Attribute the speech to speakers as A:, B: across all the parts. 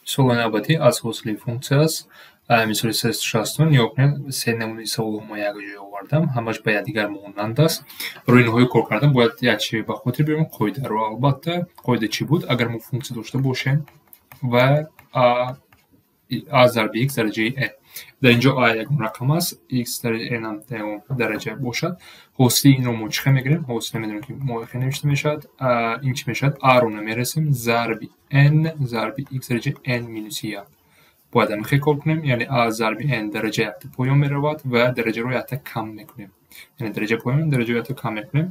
A: Мисоли навбатӣ аз ҳосили функсия аст. Мисоли 360 нигоҳ кунед, се намунаи саволҳо мо якҷоя овардам, ҳамаш ба якдигар монанд аст. Барои ниҳои кор кардан бояд як чизе ба хотир биёрем, қоидаро албатта. Қоида чӣ буд? Агар мо функсия дошта бошем ва а зарби x дараҷаи n. Дар инҷо а ягон рақам аст, x дараҷаи n ҳам ягон дараҷа бошад. Ҳосили инро мо чӣ хел мегирем? Ҳосила медонем, ки мо хел навишта мешавад. Ин чӣ мешавад? А-ро намерасем, зарби n зарби x дараҷаи n минуси 1. Бояд ҳамин хел кор кунем, яъне а зарби n дараҷа якта поён меравад ва дараҷаро якта кам мекунем. Яъне дараҷа поён, дараҷаро якта кам мекунем.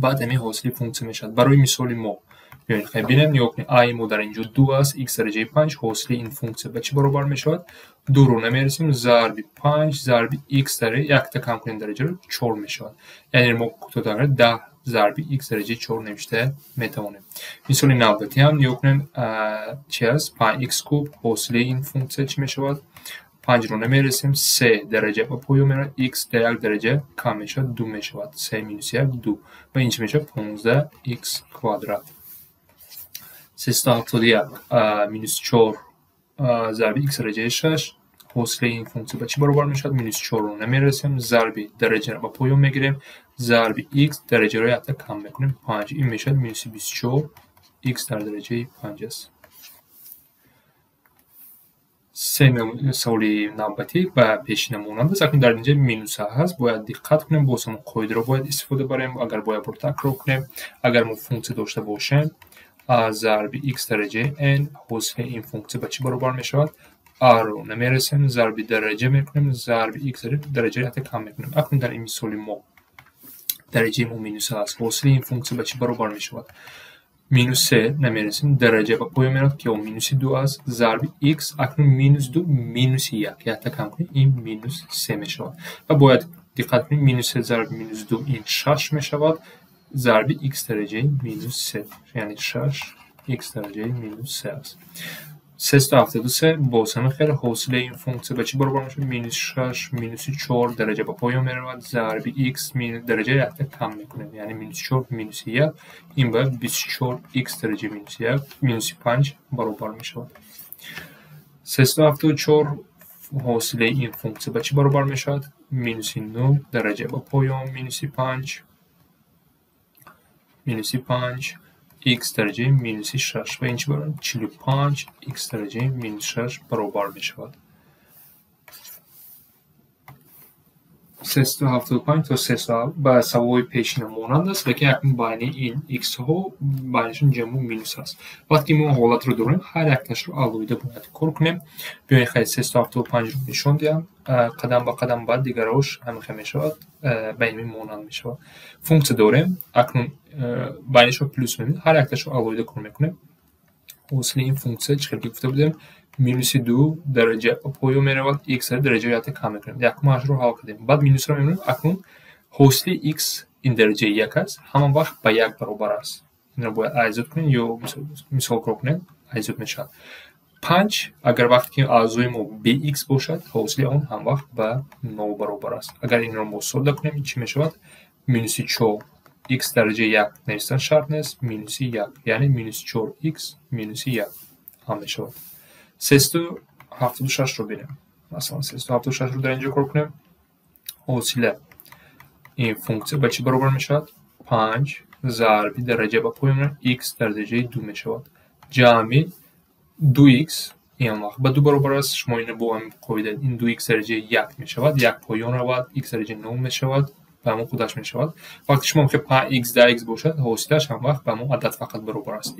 A: Баъд ҳамин ҳосили функсия мешавад. Барои мисоли мо биёед хел бинем, нигоҳ кунед, а-и мо дар инҷо 2 аст, x дараҷаи 5, ҳосили ин функсия ба чӣ баробар мешавад? 2-ро намерасем, зарби 5 зарби x дараҷаи якта кам кунем дараҷаро 4 мешавад. Яъне мо кӯтоҳтар 10 зарби x дараҷаи 4 навишта метавонем. Мисоли навбатӣ ҳам нигоҳ кунем, чи аст? 5x куб, ҳосили ин функсия чӣ мешавад? 5-ро намерасем, 3 дараҷа ба поён меравад, x дар як дараҷа кам мешавад, 2 мешавад. 3 минус 1 2. Ва ин чӣ мешавад? 15x квадрат. 371 минус 4 зарби x дараҷаи 6, ҳосили ин функсия ба чӣ баробар мешавад? Минус 4-ро намерасем, зарби дараҷаро ба поён мегирем, зарби x дараҷаро якта кам мекунем, 5. Ин мешавад минуси 24, x дар дараҷаи 5 аст. Се саволи навбатӣ ба пешина монанд аст. Акнун дар инҷа минуса ҳаст, бояд диққат кунем, боз ҳамон қоидаро бояд истифода барем, агар бояд бор такрор кунем. Агар мо функсия дошта бошем, а зарби x дараҷаи n, ҳосили ин функсия ба чӣ баробар мешавад? А-ро намерасем, зарби дараҷа мекунем, зарби x дараҷаро якта кам мекунем. Акнун дар ин мисоли мо дараҷаи мо минуса аст, ҳосили ин функсия ба чӣ баробар мешавад? Минус 3 намерасем, дараҷа ба поён меравад, ки он минуси 2 аст, зарби x, акнун минус 2 минуси 1, якта кам кунем, ин минус 3 мешавад. Ва бояд диққат кунем, минус 3 зарби минус 2 ин 6 мешавад, зарби x дараҷаи минус 3, яъне 6 x дараҷаи минус 3 аст. 373 боз ҳамин хел ҳосили ин функсия ба чӣ баробар мешавад? Минус 6 минуси 4 дараҷа ба поён меравад, зарби x дараҷаи якта кам мекунем, яъне минус 4 минуси 1, ин ба 24 x дараҷаи минуси 1 минуси 5 баробар мешавад. 374 ҳосили ин функсия ба чӣ баробар мешавад? Минуси 9 дараҷа ба поён минуси 5 минуси 5 x дараҷаи минуси 6 ва ин чӣ баробар? 45 x дараҷаи минус 6 баробар мешавад. 375 то 300 ба саволҳои пешина монанд аст, лекин акнун байни ин x-ҳо байнашон ҷамъу минус аст. Вақте ки мо ҳолатро дорем, ҳар якташро алоҳида бояд кор кунем. Биёед хай 375-ро нишон диҳам, қадам ба қадам, баъд дигарош ҳамин хел мешавад, ба ин монанд мешавад. Функсия дорем, акнун байнашон плюс мебинем, ҳар якташро алоҳида кор мекунем. Ҳосили ин функсия чӣ хел ки гуфта будем, минуси 2 дараҷа ба поён меравад, x дараҷаро якта кам мекунем. Якумашро ҳал кардем. Баъд минусро мебинем, акнун ҳосили x ин дараҷаи 1 аст, ҳама вақт ба 1 баробар аст. Инро бояд айзод кунем ё мисол кор кунем, айзод мешавад. 5 агар вақте ки аъзои мо bx бошад, ҳосили он ҳам вақт ба 0 баробар аст. Агар инро мо сода кунем, чӣ мешавад? Минуси 4 x дараҷаи 1 навиштан шарт нест, минуси 1, яъне минус 4x минуси 1 ҳам мешавад. 376-ро бинем. Масалан, 376-ро дар инҷо кор кунем. Ҳосила ин функсия ба чӣ баробар мешавад? 5 зарби дараҷа ба поён x дар дараҷаи 2 мешавад. Ҷамъи 2x ин вақт ба 2 баробар аст. Шумо инро бо ҳамин қоида ин 2x дараҷаи 1 мешавад, 1 поён равад, x дараҷаи 0 мешавад, ба ҳамон худаш мешавад. Вақте шумо мехоҳед 5x 10x бошад, ҳосилаш ҳам вақт ба ҳамон адад фақат баробар аст.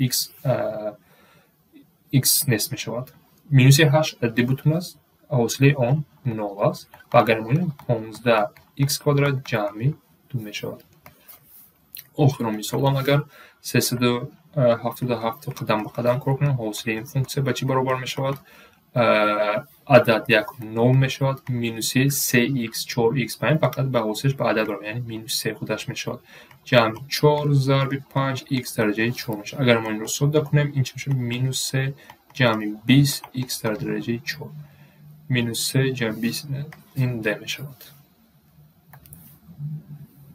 A: X нест мешавад. Минуси 8 адади бутун аст, ҳосили он 0 аст. Ва агар бинем 15x квадрат ҷамъи 2 мешавад. Охирон мисолам агар 377 қадам ба қадам кор кунем, ҳосили ин функсия ба чӣ баробар мешавад? Адад 1 0 мешавад, минуси 3x 4x паем фақат ба ҳосилаш ба адад баробар, яъне минус 3 худаш мешавад. Ҷамъи 4 зарби 5x дараҷаи 4 мешавад. Агар мо инро сода кунем, ин чӣ мешавад? Минус 3 ҷамъи 20 x дар дараҷаи 4. Минус 3 ҷамъи 20 ин d мешавад.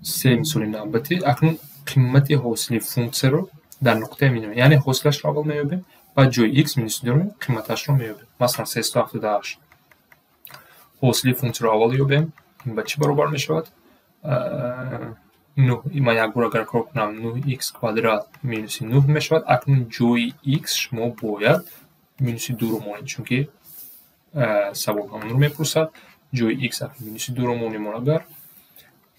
A: Се мисоли навбатӣ. Акнун қимати ҳосили функсияро дар нуқтаи минимум, яъне ҳосилашро аввал меёбем, Баъд ҷои x минуси дуро қиматашро меёбем. Масалан, 378. Ҳосили функсияро аввал ёбем. Ин ба чӣ баробар мешавад? 9. Ман як бор агар кор кунам, 9x квадрат минуси 9 мешавад. Акнун ҷои x шумо бояд минуси дуро монед, чунки савол ҳамонро мепурсад. Ҷои x минуси дуро монем, агар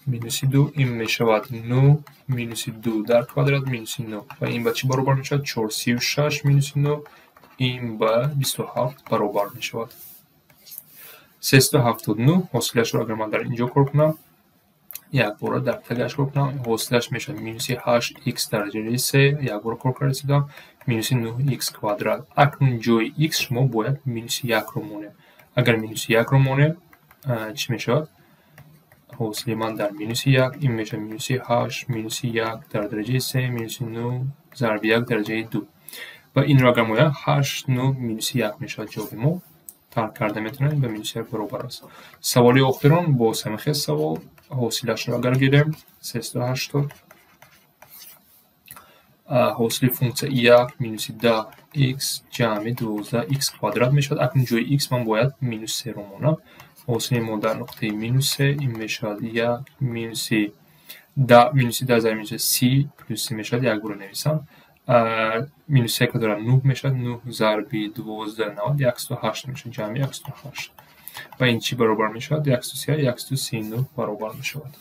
A: минуси ду, ин мешавад 9 минуси ду дар квадрат минуси 9 ва ин ба чӣ баробар мешавад? 436 минуси 9, ин ба 27 баробар мешавад. 379 ҳосилашро агар ман дар инҷо кор кунам, якбора дар тагаш кор кунам, ҳосилаш мешавад минуси 8x дараҷаи 3, якбора кор карда истодам, минуси 9x квадрат. Акнун ҷои x шумо бояд минуси якро монем. Агар минуси якро монем, чӣ мешавад? Ҳосили ман дар минуси як, ин мешавад минуси 8 минуси як дар дараҷаи 3 минуси 9 зарби як дараҷаи 2. Ва инро агар моям, 8 9 минуси як мешавад ҷавоби мо. Тарк карда метавонем, ба минуси як баробар аст. Саволи охирон боз ҳамин хел савол. Ҳосилашро агар гирем, 380. Ҳосили функсия 1 минуси 10x ҷамъи 12x квадрат мешавад. Акнун ҷои x ман бояд минус серо монам. Ҳосили мо дар нуқтаи минус се, ин мешавад 1 минуси 10 минуси 10 зарби минуси 30 плюс се мешавад, як бора нависам. Минус се квадрат 9 мешавад, 9 зарби 12 90, 108 мешавад, ҷамъи 108. Ва ин чӣ баробар мешавад? 130, 139 баробар мешавад.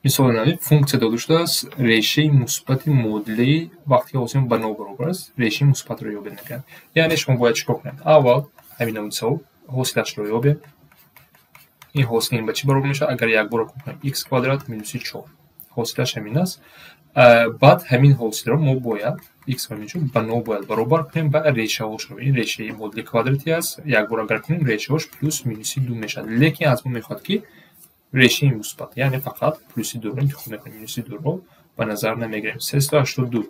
A: Мисоли нави функсия дода шудааст, решаи мусбати модули вақте ҳосил ба нол баробар аст, решаи мусбатро ёбед мекунад. Яъне шумо бояд чӣ кор кунед? Аввал ҳамин намуди савол ҳосилашро ёбем. Ин ҳосил ин ба чӣ баробар мешавад? Агар якбора кор кунем, x квадрат минуси 4. Ҳосилаш ҳамин аст. Баъд ҳамин ҳосилро мо бояд x минус 4 ба нол бояд баробар кунем ва решаҳошро. Ин решаи модули квадрати аст. Якбор агар кунем, решаҳош плюс минуси 2 мешавад. Лекин аз мо мехоҳад, ки решаи мусбат, яъне фақат плюси дуро интихоб мекунем, минуси дуро ба назар намегирем. 382.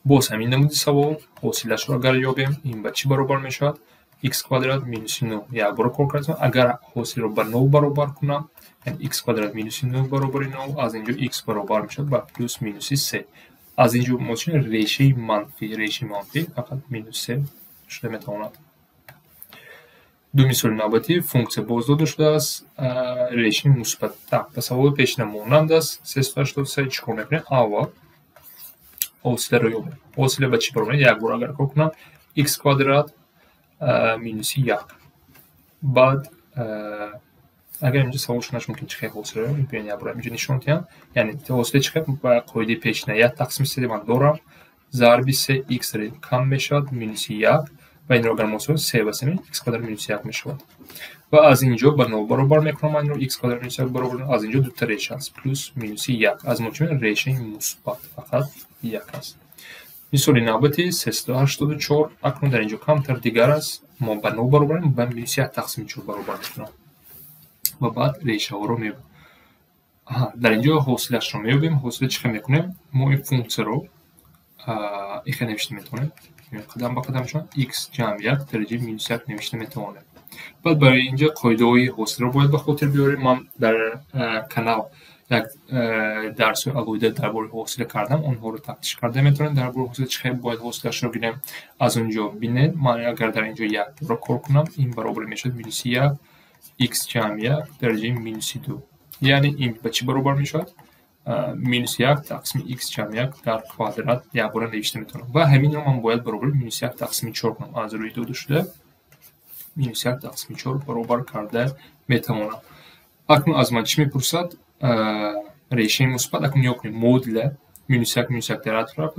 A: Боз ҳамин намуди савол, ҳосилашро агар ёбем, ин ба чӣ баробар мешавад? X квадрат минуси 9. Якбора кор кардам. Агар ҳосилро ба нол баробар кунам, яъне x квадрат минуси 9 баробари нол, аз инҷо x баробар мешавад ба плюс минуси 3. Аз инҷо мо чӣ решаи манфӣ, решаи манфӣ фақат минус 3 шуда метавонад. Ду мисоли навбатӣ, функсия боз дода шудааст, решаи мусбат. Ба саволи пешина монанд аст. 383 чӣ кор мекунем? Аввал ҳосиларо ёбем. Ҳосила ба чӣ баробар? Як бор агар кор кунам, x квадрат минуси як. Баъд агар инҷо савол шунаш мумкин, чӣ хел ҳосиларо биён як бор инҷо нишон диҳам. Яъне ҳосила чӣ хел? Ба қоидаи пешина як тақсими се ман дорам, зарби се x кам мешавад минуси як, ва инро агар мо се ва се x квадрат минуси як мешавад. Ва аз инҷо ба нол баробар мекунам ман инро, x квадрат минуси як баробар, аз инҷо дута реша аст, плюс минуси як. Аз мо чӣ мегӯем? Решаи мусбат фақат як аст. Мисоли навбатӣ 384. Акнун дар инҷо камтар дигар аст. Мо ба нол баробарем, ба минуси як тақсими чор баробар мекунам. Ва баъд решаҳоро меёбем. Дар инҷо ҳосилашро меёбем. Ҳосила чӣ хел мекунем? Мо ин функсияро ихе навишта метавонем. Қадам ба қадам шуд x ҷамъ як дараҷаи минус як навишта метавонем. Баъд барои инҷо қоидаҳои ҳосилро бояд ба хотир биёрем. Ман дар канал як дарсҳои алоҳида дар бораи ҳосила кардам, онҳоро тафтиш карда метавонем. Дар бораи ҳосила чӣ хел бояд ҳосилашро гирем, аз он ҷо бинед. Ман агар дар инҷо як бора кор кунам, ин баробар мешавад минуси як x ҷамъ як дараҷаи минуси ду. Яъне ин ба чӣ баробар мешавад? Минус як тақсими x ҷамъ як дар квадрат якбора навишта метавонам. Ва ҳаминро ман бояд баробари минус як тақсими чор кунам. Аз рӯи дода шуда минус як тақсими чор баробар карда метавонам. Акнун аз ман чӣ мепурсад? Решаи мусбат. Акнун нигоҳ кунед, модуля минус як минус як дар атроф,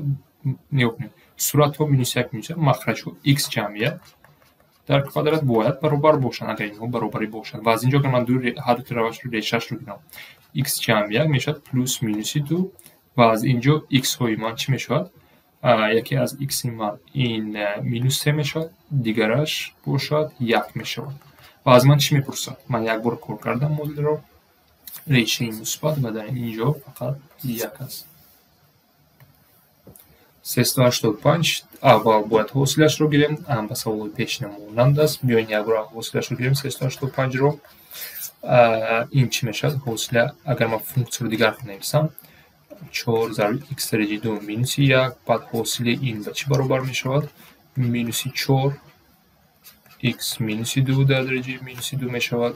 A: нигоҳ кунед, суратҳо минус як минус як, махраҷҳо x ҷамъ як дар квадрат бояд баробар бошанд, агар инҳо баробарӣ бошанд. Ва аз инҷо агар ман ҳар ду тарафашро решаашро гирам, x ҷамъ як мешавад плюс минуси ду, ва аз инҷо x-ҳои ман чӣ мешавад? Яке аз x-и ман ин минус се мешавад, дигараш бошад як мешавад. Ва аз ман чӣ мепурсад? Ман як бор кор кардам модулро, решаи мусбат, ва дар инҷо фақат як аст. 385. Аввал бояд ҳосилашро гирем, ба саволи пешина монанд аст. Биёен як бор ҳосилашро гирем 385-ро. Ин чӣ мешавад? Ҳосила, агар ман функсияро дигар нависам, 4 зарби x дараҷаи 2 минуси 1. Баъд ҳосили ин ба чӣ баробар мешавад? Минуси 4 x минуси 2 дар дараҷаи минуси 2 мешавад.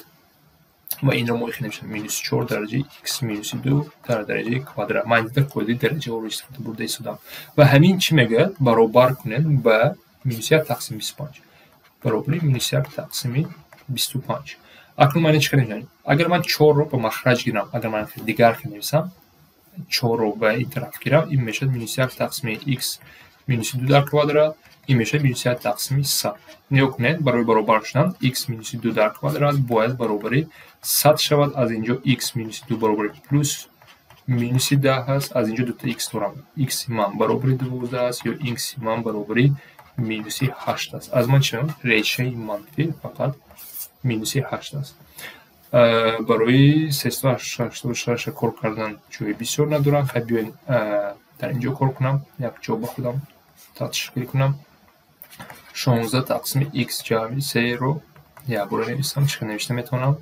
A: Ва инро мо ихе навиштем минуси 4 дараҷаи x минуси 2 дар дараҷаи квадрат. Ман инҷо қоидаи дараҷаҳоро истифода бурда истодам. Ва ҳамин чӣ мегӯяд? Баробар кунем ба минуси 1 тақсими 25. Баробари минуси 1 тақсими 25. Акнун ман чӣ кардем? Агар ман 4-ро ба махраҷ гирам, агар ман дигар нависам, 4-ро ба ин тараф гирам, ин мешавад минуси 1 тақсими x минуси 2 дар квадрат, ин мешавад минуси 1 тақсими 100. Нигоҳ кунед, барои баробар шудан x минуси 2 дар квадрат бояд баробари 100 шавад. Аз инҷо x минуси 2 баробари плюс минуси 10 аст. Аз инҷо дута x дорам. X ман баробари 12 аст ё x ман баробари минуси 8 аст. Аз ман чӣ меояд? Решаи манфӣ фақат минуси 8 аст. Барои 386 кор кардан ҷои бисёр надорам. Хай, биёед, дар инҷо кор кунам, як ҷо ба худам ташкил кунам. 16 тақсими x ҷамъи 3-ро якбора нависам. Чӣ хел навишта метавонам?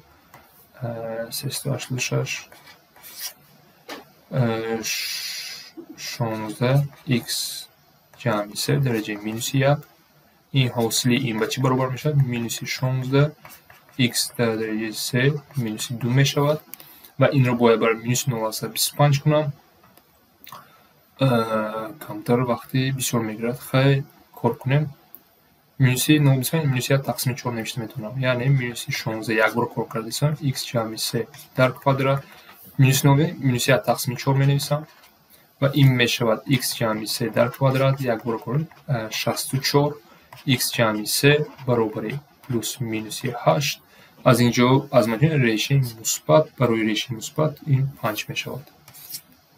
A: 386, 16 x ҷамъи 3 дараҷаи минуси 1. Ин ҳосили ин ба чӣ баробар мешавад? Минуси 16 x дар дараҷаи 3 минуси 2 мешавад. Ва инро бояд бар минуси 0,25 кунам. Камтар вақти бисёр мегирад. Хай, кор кунем. Минуси 0,25 минуси 1 тақсими 4 навишта метавонам. Яъне минуси 16 як бор кор карда истам, x ҷамъи 3 дар квадрат минуси 0 минуси 1 тақсими 4 менависам ва ин мешавад x ҷамъи 3 дар квадрат, як бор кор, 64 x ҷамъи 3 баробари плюс минуси 8. Аз инҷо аз маҷмӯи решаи мусбат, барои решаи мусбат ин 5 мешавад.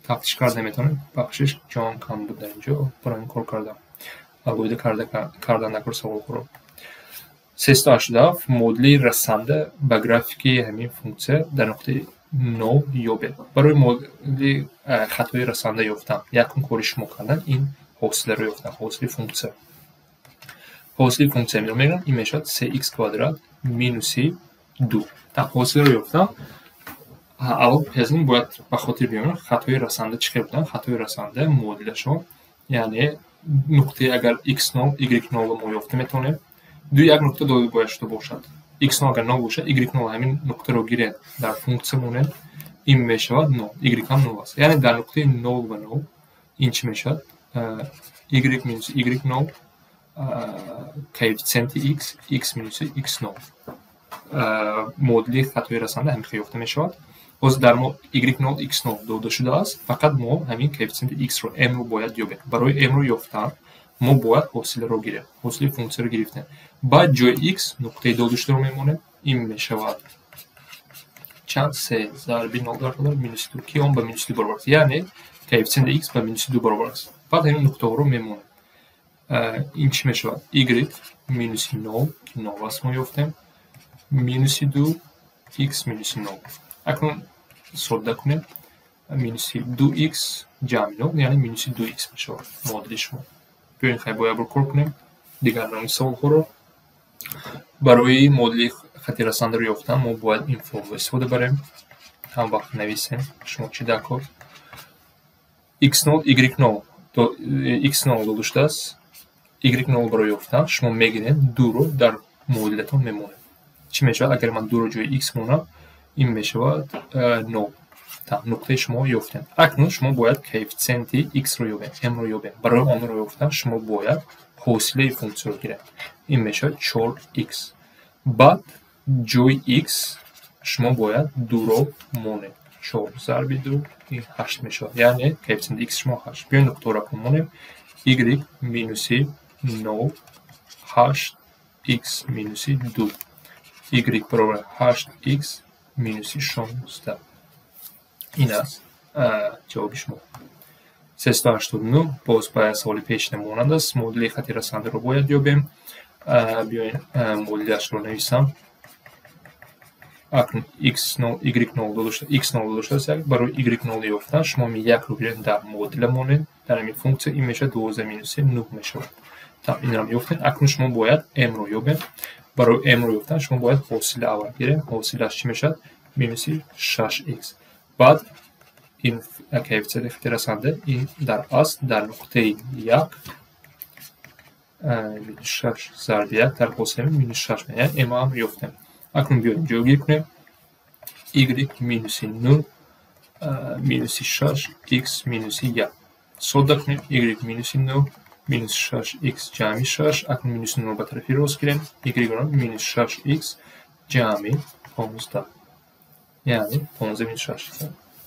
A: Тафтиш карда метавонем. Бахшиш, ҷон кам буд дар инҷо, барои ин кор кардам. Алоҳида кардан накор саволҳоро. 387. Модули расанда ба графики ҳамин функсия дар нуқтаи 0 ёбед. Барои модули хатои расанда ёфтан, якум кори шумо кардан ин ҳосиларо ёфтан, ҳосили функсия. Ҳосили функсия инро мегӯям, ин мешавад 3x квадрат минуси 2. Ҳосиларо ёфтан, аввал пеш аз ин бояд ба хотир биёрем хатои расанда чӣ хел будан. Хатои расанда муодилашон, яъне нуқтаи агар x0, y0 мо ёфта метавонем. Ду як нуқта дода бояд шуда бошад. x0 агар 0 бошад, y0 ҳамин нуқтаро гиред, дар функсия монед, ин мешавад 0, y ҳам 0 аст. Яъне дар нуқтаи 0 ва 0 ин чӣ мешавад? Y минус y0 коэффициенти x, x минуси x0. Модули хатои расанда ҳамин хел ёфта мешавад. Ҳозир дар мо y0, x0 дода шудааст, фақат мо ҳамин коэффициенти x-ро, m-ро бояд ёбем. Барои m-ро ёфтан мо бояд ҳосиларо гирем. Ҳосили функсияро гирифтем. Баъд ҷои x нуқтаи додашударо мемонем. Ин мешавад чанд? 3 зарби 0 дар квадрат минуси 2, ки он ба минуси 2 баробар аст. Яъне коэффициенти x ба минуси 2 баробар аст. Баъд ҳамин нуқтаҳоро мемонем. Ин чӣ мешавад? Y минуси 0, ки 0 аст, мо ёфтем, минуси 2 x минуси 0. Акнун содда кунем. Минуси 2x ҷамъи 0, яъне минуси 2x мешавад муодили шумо. Биёед, хай, бо як бор кор кунем дигар навъи саволҳоро. Барои модули хати расандаро ёфтан мо бояд ин формула истифода барем. Ҳам вақт нависем, шумо чӣ дар кор? x0, y0, x0 дода шудааст. y0 барои ёфтан шумо мегиред, 2-ро дар муодилатон мемонед. Чӣ мешавад? Агар ман 2-ро ҷои x монам, ин мешавад 0. Нуқтаи шумо ёфтем. Акнун шумо бояд коэффициенти x-ро ёбед, m-ро ёбед. Барои онро ёфтан шумо бояд ҳосилаи функсияро гиред. Ин мешавад 4x. Баъд ҷои x шумо бояд 2-ро монед. 4 зарби 2 ин 8 мешавад. Яъне коэффициенти x шумо 8. Биёед, нуқтаҳоро монем. Y минуси 0, 8, x минуси 2. Y баробар 8x минуси 16. Ин аст ҷавоби шумо. 389 боз ба саволи пешина монанд аст. Модули хати расандаро бояд ёбем. Биёед, модулиашро нависам. Акнун x0, y0 дода шуда, x0 дода шудааст. Барои y0 ёфтан шумо якро гиред, дар модуля монед, дар ҳамин функсия ин мешавад 12 минус 9 мешавад. Инро ёфтед. Акнун шумо бояд m-ро ёбед. Барои m-ро ёфтан шумо бояд ҳосили аввал гиред. Ҳосилаш чӣ мешавад? Минуси 6x. Баъд Ин коэффициенти хати расанда ин дар асл дар нуқтаи як минус шаш зарби як дар ҳосили минус шаш меояд. М ҳам ёфтем. Акнун биёем ҷойгир кунем. Y минуси нӯ минуси шаш x минуси як. Содда кунем. Y минуси нӯ минус шаш x ҷамъи шаш. Акнун минуси нӯро ба тарафи рост гирем. Y минус шаш x ҷамъи 15. Яъне 15 минус шаш.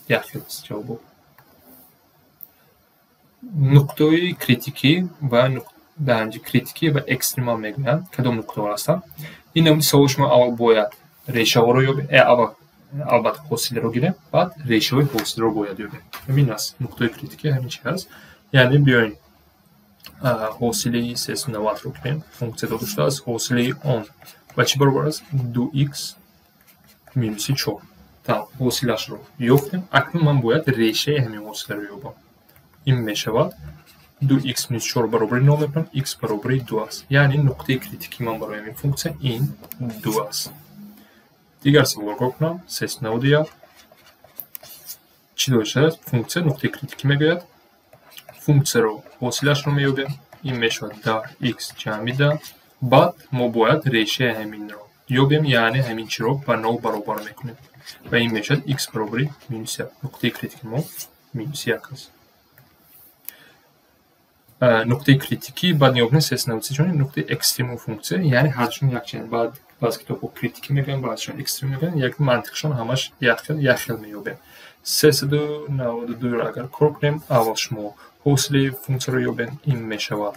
A: Як хел аст ҷавобо. Нуқтаҳои критикӣ ва дар критикӣ ва экстремал мегӯянд. Кадом нуқтаҳо ҳастанд? Ин намуди савол шумо аввал бояд решаҳоро ёбед, аввал албатта ҳосилро гирем, баъд решаҳои ҳосилро бояд ёбем. Ҳамин аст нуқтаҳои критикӣ, ҳамин чи ҳаст. Яъне биёем ҳосили 390-ро гирем. Функсия дода шудааст. Ҳосили он ба чӣ баробар аст? 2x минуси 4. Тамом, ҳосилашро ёфтем. Акнун ман бояд решаи ҳамин ҳосиларо ёбам. Ин мешавад 2x минус 4 баробари 0 мекунам, x баробари 2 аст. Яъне нуқтаи критикии ман барои ҳамин функсия ин 2 аст. Дигар саволро кор кунам. 391. Чӣ дода шудааст? Функсия нуқтаи критикӣ мегӯяд. Функсияро ҳосилашро меёбем. Ин мешавад 10x ҷамъи 10. Баъд мо бояд решаи ҳаминро ёбем, яъне ҳамин чиро ба 0 баробар мекунем. Ва ин мешавад x баробари минус 1. Нуқтаи критики мо минус 1 аст. Нуқтаи критикӣ баъд нигоҳ кунед 393 чун нуқтаи экстремум функсия, яъне ҳардушон якчанд. Баъд баъзе китобҳо критикӣ мегӯянд, баъзешон экстрем мегӯянд, як мантиқшон ҳамаш як хел меёбем. 392-ро агар кор кунем, аввал шумо ҳосили функсияро ёбед, ин мешавад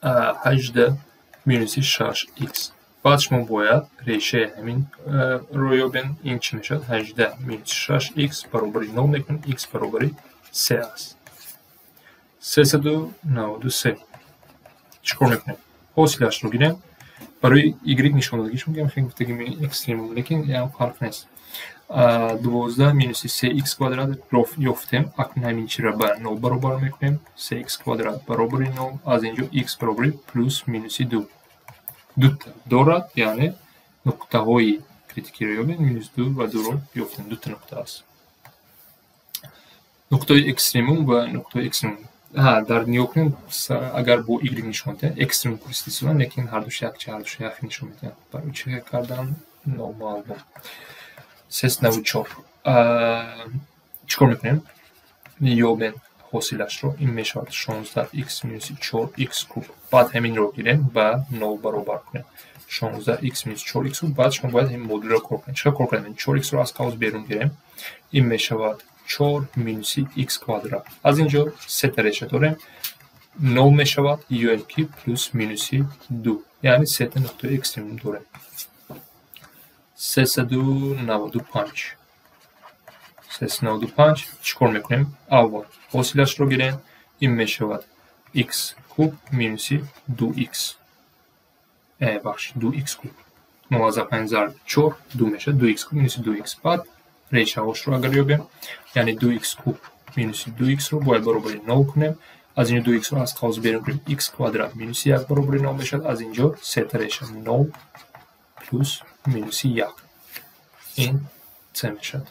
A: 18 минуси 6x. Баъд шумо бояд решаи ҳаминро ёбед, ин чӣ мешавад? 18 минус 6x баробари 0 мекунем, x баробари 3 аст. 393. Чӣ кор мекунем? Ҳосилашро гирем. Барои y нишондодагиш мегӯям, хеле гуфтагим экстремум, лекин ям фарқ нест. 12 минуси 3x квадрат ёфтем. Акнун ҳамин чиро ба 0 баробар мекунем. 3x квадрат баробари 0. Аз инҷо x баробари плюс минуси 2. Дута дорад, яъне нуқтаҳои критикиро ёбем, минус 2 ва 2-ро ёфтем. Дута нуқта аст. Нуқтаҳои экстремум ва нуқтаҳои экстремум. Дар нигоҳ кунем, агар бо y нишон диҳем, экстремум пурсида, лекин ҳардуш якча, ҳардуш як нишон медиҳанд. Барои чӣ кардан номаълум. 394. Чӣ кор мекунем? Ёбем ҳосилашро. Ин мешавад 16x минуси 4x куб. Баъд ҳаминро гирем ба 0 баробар кунем. 16x минус 4x куб. Баъд шумо бояд ҳамин модулро кор кунед. Чӣ кор кунем? 4x-ро аз қавс берун гирем. Ин мешавад 4 минуси x квадрат. Аз инҷо сета реша дорем. 0 мешавад ё ин ки плюс минуси 2. Яъне сета нуқтаи экстремум дорем. 395. 395 чӣ кор мекунем? Аввал ҳосилашро гирем. Ин мешавад x куб минуси 2x. Бахшед, 2x куб. 0,5 зарб 4 2 мешавад 2x куб минуси 2x. Баъд решаҳошро агар ёбем, яъне 2x куб минуси 2x-ро бояд баробари 0 кунем. Аз инҷо 2x-ро аз қавс берун кунем, x квадрат минуси 1 баробари 0 мешавад. Аз инҷо сета реша 0 плюс минуси 1. Ин c мешавад.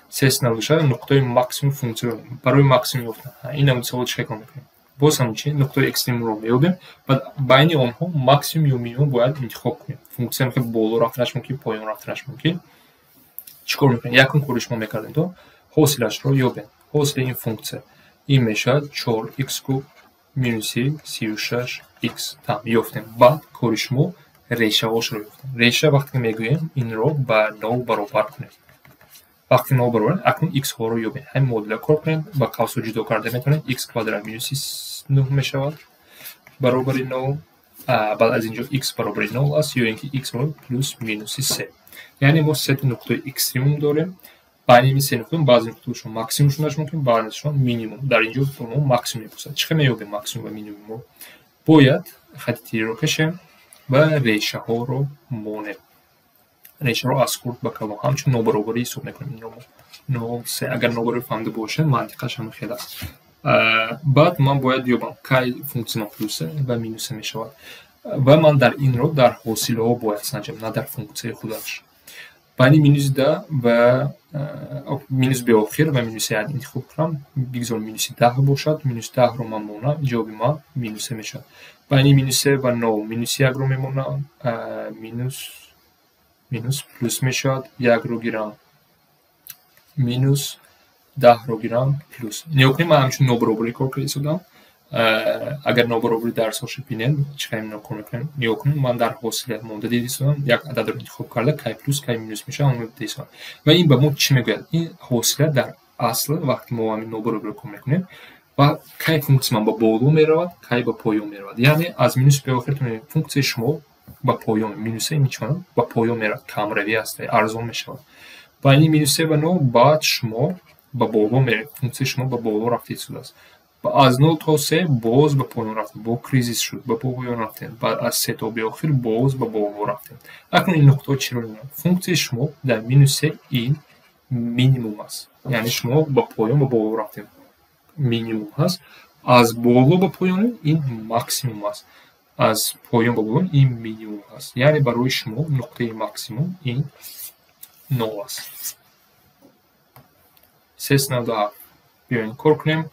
A: 396 нуқтаи максимум функсияро барои максимум ёфтан. Ин намуди савол чӣ кор мекунем? Боз ҳам чи нуқтаи экстремумро меёбем, баъд байни онҳо максимум ё минимум бояд интихоб кунем. Функсия мехоҳад боло рафтанаш мумкин, поён рафтанаш мумкин. Чӣ кор мекунем? Якум кори шумо мекардем то ҳосилашро ёбем. Ҳосили ин функсия ин мешавад 4x куб минуси 36x. Там ёфтем. Баъд кори шумо решаҳошро ёфтем. Реша вақте ки мегӯем, инро ба 0 баробар кунем. Вақте 0 баробар, акнун x-ҳоро ёбем. Ҳамин модуля кор кунем, ба қавсҳо ҷудо карда метавонем. X квадрат минуси 9 мешавад баробари 0. Баъд аз инҷо x баробари 0 аст ё ин ки x плюс минуси 3. Яъне мо сета нуқтаи экстремум дорем. Байни ин се нуқта баъзе нуқтаҳошон максимум шуданаш мумкин, баъзешон минимум. Дар инҷо мо максимум мепурсад. Чӣ хел меёбем максимум ва минимумро? Бояд хати тирро кашем ва решаҳоро монем. Решаро аз хурд ба калон ҳамчун нобаробарӣ ҳисоб мекунем инро мо. 0, 3. Агар нобаробарӣ фаҳмида бошед, мантиқаш ҳамин хел аст. Баъд ман бояд ёбам кай функсия ман плюса ва минуса мешавад. Ва ман дар инро дар ҳосилаҳо бояд санҷам, на дар функсияи худаш. Байни минуси 10 ва минус беохир ва минуси 1 интихоб кунам, бигзор минуси 10 бошад, минус 10-ро ман монам, ҷавоби ман минус 3 мешавад. Байни минус 3 ва 0 минуси 1-ро мемонам, минус минус плюс мешавад, 1-ро гирам минус, 10-ро гирам плюс. Нигоҳ кунед, ман ҳамчун нобаробарӣ кор карда истодам. Агар нобаробарӣ дарсҳоша бинед, чӣ қадр ино кор мекунем. Нигоҳ кунед, ман дар ҳосила монда дида истодам, як ададро интихоб карда, кай плюс, кай минус мешавад, онро дида истодам. Ва ин ба мо чӣ мегӯяд? Ин ҳосила дар асл, вақте мо ҳамин нобаробариро кор мекунем, ва кай функсия ман ба боло меравад, кай ба поён меравад. Яъне аз минус беохир функсияи шумо ба поён, минуса ин чӣ маъно? Ба поён меравад, камравӣ аст, арзон мешавад. Байни минус 3 ва 0 баъд шумо ба боло меравед, функсияи шумо ба боло рафта истодааст. Аз 0 то 3 боз ба поён рафтем, бо кризис шуд, ба поён рафтем. Баъд аз 3 то беохир боз ба боло рафтем. Акнун ин нуқтаҳо чиро мемонанд? Функсияи шумо дар минус 3 ин минимум аст. Яъне шумо ба поён, ба боло рафтем. Минимум ҳаст. Аз боло ба поён ин максимум аст. Аз поён ба боло ин минимум аст. Яъне барои шумо нуқтаи максимум ин 0 аст. 397. Биёед, кор кунем.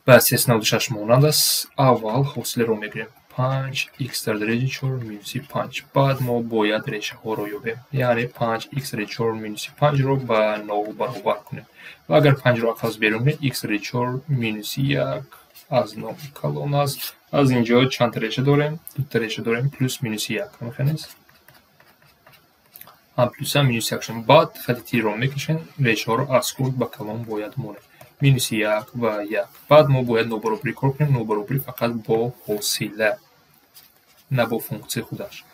A: Ба 396 монанд аст. Аввал ҳосиларо мегирем. 5 х дар дараҷаи 4 минуси 5. Баъд мо бояд решаҳоро ёбем. Яъне 5 х дараҷаи 4 минуси 5-ро ба 0 баробар кунем. Ва агар 5-ро аз берун кунем, х дараҷаи 4 минуси 1 аз 0 калон аст. Аз инҷо чанд та реша дорем? Дута реша дорем, плюс минуси 1. Ҳамин нест? Ҳам плюс, ҳам минуси 1 шуд. Баъд хати тирро мекашем, решаҳоро аз хурд ба калон бояд монем. Минуси 1 ва 1. Баъд мо бояд нобаробарӣ кор кунем, нобаробарӣ фақат бо ҳосила, на бо функсияи худаш.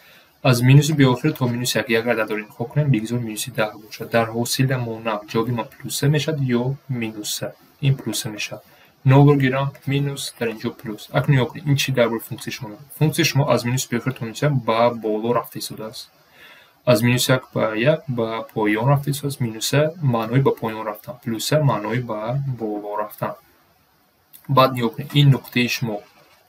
A: Аз минуси беохир то минуси 1 як ададро интихоб кунем, бигзор минуси 10 бошад. Дар ҳосила монам, ҷавоби ман плюса мешавад ё минуса? Ин плюса мешавад. 0-ро гирам, минус, дар инҷо плюс. Акнун нигоҳ кунед, ин чӣ дар бораи функсияи шумо мегӯяд? Функсияи шумо аз минуси беохир то минуси 1 ба боло рафта истодааст. Аз минуси 1 ба 1 ба поён рафта истодааст. Минуса маънои ба поён рафтан, плюса маънои ба боло рафтан. Баъд нигоҳ кунед, ин нуқтаи шумо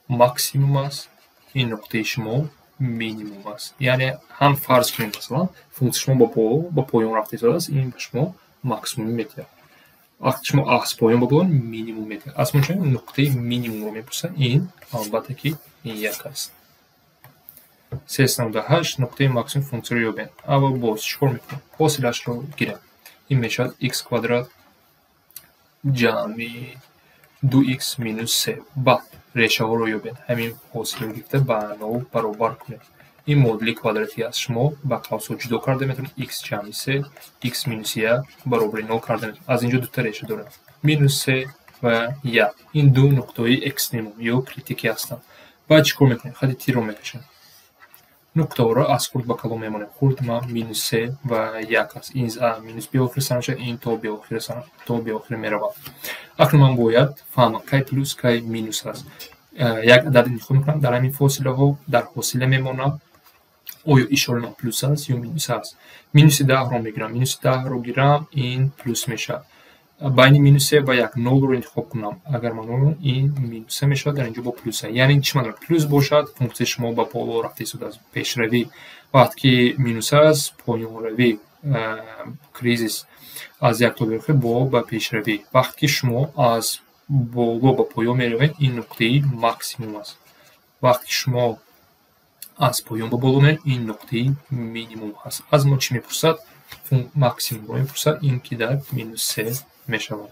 A: максимум аст, ин нуқтаи шумо минимум аст. Яъне ҳам фарз кунед, масалан, функсияи шумо ба боло, ба поён рафта истодааст, ин ба шумо максимум медиҳад. Вақте шумо аз поён ба боло, минимум медиҳад. Аз мо нуқтаи минимумро мепурсад, ин албатта ки ин 1 аст. 398. Нуқтаи максимум функсияро ёбед. Аввал боз чӣ кор мекунем? Ҳосилашро гирем. Ин мешавад х квадрат ҷамъи 2х минус 3. Баъд решаҳоро ёбед. Ҳамин ҳосилро гирифта ба 0 баробар кунед. Ин модули квадратӣ аст. Шумо ба қавсҳо ҷудо карда метавонед, х ҷамъи 3, х минуси 1 баробари 0 карда метавонед. Аз инҷо дута реша дорем. Минус 3 ва 1. Ин ду нуқтаҳои экстремум ё критикӣ ҳастанд. Баъд чӣ кор мекунем? Хати тирро мекашем. Нуқтаҳоро аз хурд ба калон мемонем. Хурд ман минус 3 ва 1 аст. Ин минус беохир сар мешавад, ин то беохир сар, то беохир меравад. Акнун ман бояд фаҳмам, кай плюс, кай минус аст. Як адад интихоб мекунам дар ҳамин фосилаҳо, дар ҳосила мемонам. Оё ишораи ман плюс аст ё минус аст? Минуси 10-ро мегирам. Минуси 10-ро гирам, ин плюс мешавад. Байни минус 3 ва 1 0-ро интихоб кунам. Агар ман 0, ин минуса мешавад, дар инҷо бо плюса. Яъне чӣ маъно? Плюс бошад, функсияи шумо ба боло рафта истодааст, пешравӣ. Вақте ки минус аст, поёнравӣ, кризис, аз 1 то беохир бо ба пешравӣ. Вақте ки шумо аз боло ба поён меравед, ин нуқтаи максимум аст. Вақте ки шумо аз поён ба боло меравед, ин нуқтаи минимум аст. Аз мо чӣ мепурсад? Максимумро мепурсад, ин ки дар минус 3 мешавад.